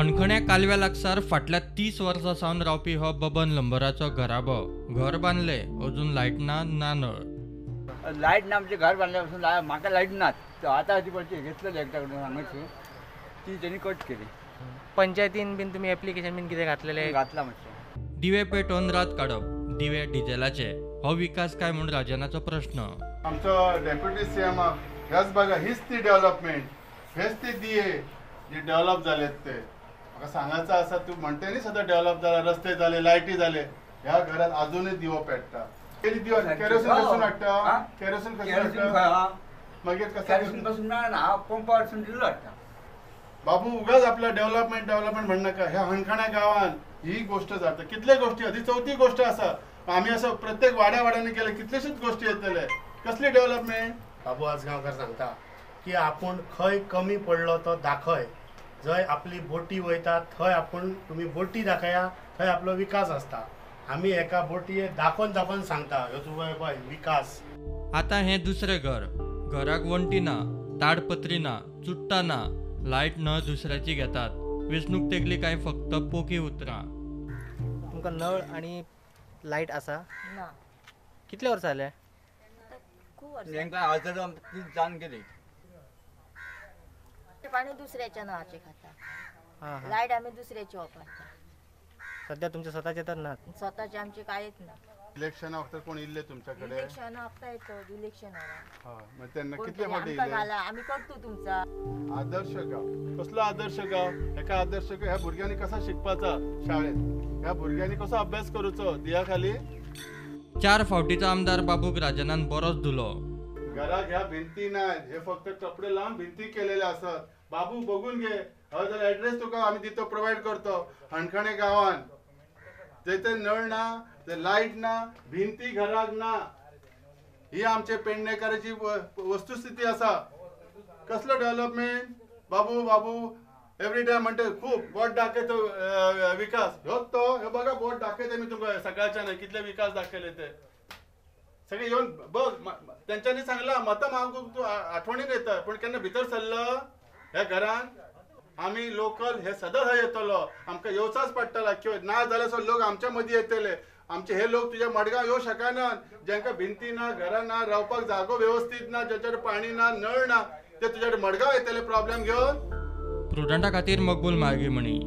हणखण्या कालव्या लागसार फाटल्या 30 वर्सां सावन रावपी हो बबन लंबराचो घराबो. घर बांदले, अजून लायट ना, ना नळ. लायट ना आमचें घर बांदल्या पासून म्हाका लायट ना. आतां ती पळय घेतलेली एकट्या कडून हांगासून ती तेणी कट केली. पंचायतीन बीन तुमी एप्लिकेशन बीन कितें घातलेलें? घातला मातशें. दिवे पेटोवन रात काडप, दिवे डिझेलाचे, हो विकास काय म्हूण राजनाचो प्रश्न. आमचो डेप्युटी सीएम ह्याच बघा, हीच ती डेव्हलपमेंट, हेच ते दिये जे डेव्हलप जालेत ते म्हाका सांगायचं आसा. तूं म्हणटे न्ही सदां डेव्हलप जाला, रस्ते जाले, लायटी जाले, ह्या घरात अजूनय दिवो पेट्टा. दिवो केरोसीन कसून हाडटा, केरोसीन कसून हाडटा, मागीर केरोसीन पासून मेळना, पंपावरसून दिलो हाडटा. बाबू उगाच आपल्या डेव्हलपमेंट डेव्हलपमेंट म्हणनाका. ह्या हणखण्या गांवान ही गोष्ट जाता, कितले गोष्टी, ही चवथी गोष्ट आसा. आमी असो प्रत्येक वाड्या वाड्यांनी केले कितलेशेच गोष्टी येतले. कसली डेव्हलपमेंट? बाबू आजगांवकर सांगता की आपूण खंय कमी पडलो तो दाखय, जंय आपली बोटी वयता थंय आपूण तुमी बोटी दाखया, थंय आपलो विकास आसता. आमी एका बोटी दाखोवन दाखोवन सांगता ह्यो तुका पळय विकास. आतां हें दुसरें घर, घराक वण्टी ना, ताडपत्री ना, चुट्टां ना, लायट न दुसऱ्याची घेतात. वेंचणूक तेगली काय फक्त पोकी उतरां. तुमकां नळ आनी लायट आसा ना? कितले वर्सां जाले? खूब वर्सां. जावन गेली. पाणी दुसऱ्याच्या नळाचे खाता, लायट आमी दुसऱ्याची वापरता. सध्या तुमचे स्वतःचे तर ना? स्वतःचे आमचे कांयच ना. इलेक्शना वखतार कोण इल्ले तुमच्याकडे? इलेक्शना वखतार येतो, इलेक्शना. तेन्ना कितले फावटी इल्ले? आमी करतो तुमचा. आदर्श गांव कसलो आदर्श गांव? एका आदर्श गांव ह्या भुरग्यांनी कसा शिकपाचा शाळेत, ह्या भुरग्यांनी कसो अभ्यास करूचो दिया खाली. 4 फावटीचो आमदार बाबूक राजनान बरोच धुलो. घराक ह्या भिंती नात, हे फक्त कपडे लावन भिंती केलेले आसत. बाबू बघून घे, हय जाल्यार एड्रेस तुका आमी दितो, प्रोवायड करतो. हणखणे गांवान जंय नळ ना, थंय लायट ना, भिंती घराक ना. ही आमचे पेडणेकाराची वस्तुस्थिती आसा. कसलो डेव्हलपमेंट बाबू? बाबू एवरी टायम म्हणटे खूब बोट दाखयतो विकास. ह्योच तो, हे बघा बोट दाखयते मी तुमकां सकाळच्यान कितले विकास दाखयले ते सगळे येवन बघ. तेंच्यांनी सांगला मतां मागूंक तूं आठवणीन येता, पूण केन्ना भितर सरलो ह्या घरान आमी लोकल हे सदांच हय येतलो, आमकां येवचाच पडटला. किंवा ना जाल्यार सुद्दां लोक आमच्या मदीं येतले. आमचे हे लोक तुज्या मडगांव येवंक शकनात, जांकां भिंती ना, घरां ना, रावपाक जागो वेवस्थीत ना, ज्याच्याकडे पाणी ना, नळ ना, ते तुज्याकडे मडगांव येतले प्रॉब्लेम घेवन. प्रुडंटा खातीर मकबूल मार्गी म्हणी.